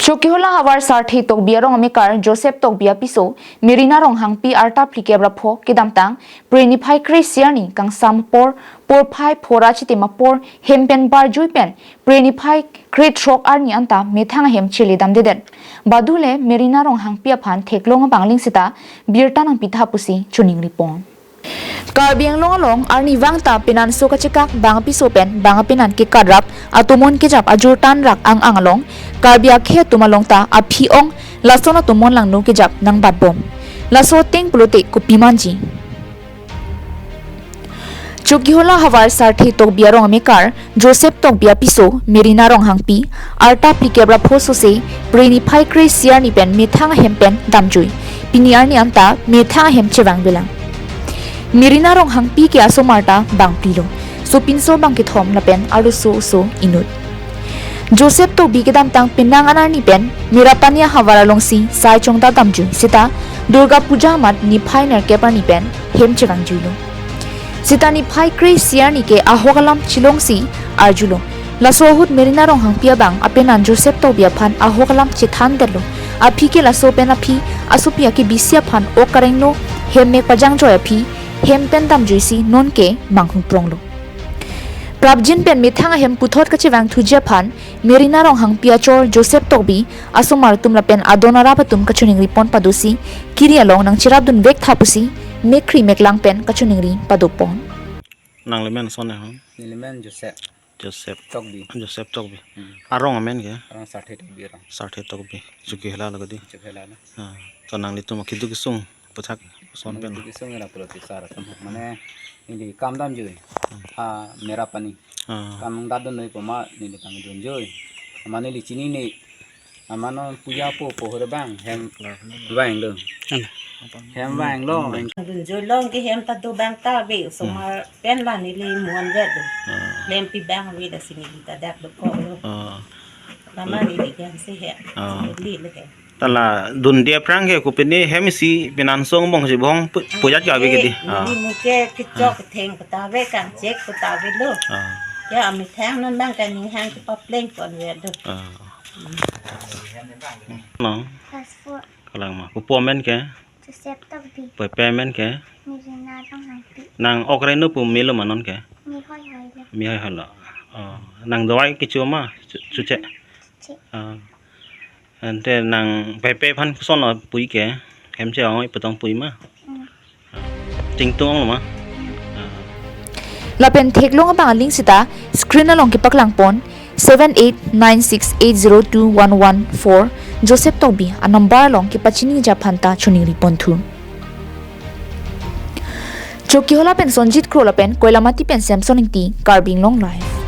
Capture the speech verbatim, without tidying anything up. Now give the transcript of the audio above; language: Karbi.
Chokihola havar Sarthe Tokbi arong amekar Joseph Tokbi apiso Merina Ronghangpi arta phlikep ra pho kedamtang Phre niphai kre-isi arni kangsam apor porphai phora chitim apor hem pen barjui pen Phre niphai kre-throk arni anta methang ahem chele damdedet. Badule Merina Ronghangpi aphan theklong abang aling seta birta nangpitha pusi choningri pon. Karbi Anglong along arnivang ta penanso kachekak bang apiso pen bang apenan kekarap atomon kejap ajur tanrak ang-ang along Karbi akhei atum along ta aphi-ong lason atomon langno kejap nangbatbom. Laso ateng pulote kopi manji. Chokihola havar Sarthe Tokbi arong amekar Joseph Tokbi apiso Merina Ronghangpi arta phlikep ra pho sose Phre niphai kre-isi arni pen methang ahem pen damjui. Pini arni anta methang ahem chevangvelang. Merina Ronghangpi ke asomar ta bangphli lo. Sopinso bangkethom lapen arloso oso inut. Joseph Tokbi kedamtang penang anarni pen Merapani ahavar alongsi sai chongda damjui seta Durga Puja amat niphai nerkep arni pen hem chevangjuilo. Seta niphai kre-isi arni ke ahok alam chilongsi arjulo. Laso ahut Merina Ronghangpi abang apenan Joseph Tokbi aphan ahok alam chethandetlo. Aphi ke laso pen aphi asopi akebisi aphan ok karengno hem mek pajangjoi aphi hem pen damjuisi nonke manghumpronglo. Prapjin pen methang ahem puthot kachevangthuji aphan Merina Ronghangpi achor Joseph Tokbi asomar atum lapen adon arap atum kachoningri pon padosi kiri along nangcherapdun vektha pusi mekkri meklang pen kachoningri padopon. Nangli men son ya, ha? Neli men Joseph. Joseph. Tokbi. Joseph Tokbi. Hmm. Arong amen ke? Arong Sarthe Tokbi arong. Sarthe Tokbi. Chokihola lo kedi. Chokihola lo. Ah, to nanglitum keduk kesung puthak son pen. Keduk kesung la pulo ti sar atum. Mane neli kam damjui. Hmm. Ah, Merapani. Ah. Kam datdun noi poma neli kam dunjui. Mane neli chinine. Amat non puja po po hore bang hem vanglo. Hem vanglo. Dunjui long ke hem ta do bang ta ave osomar pen la neli muan vet do. Ah. Lempi bang ave lasi neli ta dak dokoklo. Ah. Lama neli ke hem si he. Ah. Neli le he. Ta la dunde aphrang ke kopine hem si penanso angbong si bong pu-, pujat ke ave kedi. Ah. Neli muke kechok theng kota ave kangchek kota avelo. Ah. Ya amethang non bang kaning hang kepapleng pon vet do. Ah. No. Class four. Kalang ma. Pupo amen ke? Joseph Tokbi. Pepe amen ke? Merina Ronghangpi. Nang ok reno pu melo ma non ke? Mihoi hoi lo. Mihoi hoi lo. Oh, nang dawai kecho ma? Chu-, chuche. Chuche. Ah. Ante nang pepe aphan koson puji ke? Hem chevang oi petong puji ma? Hmm. Tingtung lo ma? Lapen theklong abang aling seta screen along kepaklang pon seven eight nine six eight zero two one one four Joseph Tokbi anumber along kepachini japhan ta choningri ponthu. Chokihola pen Sonjit Kro lapen Koilamati pen Samson Ingti, Karbi Anglong Live.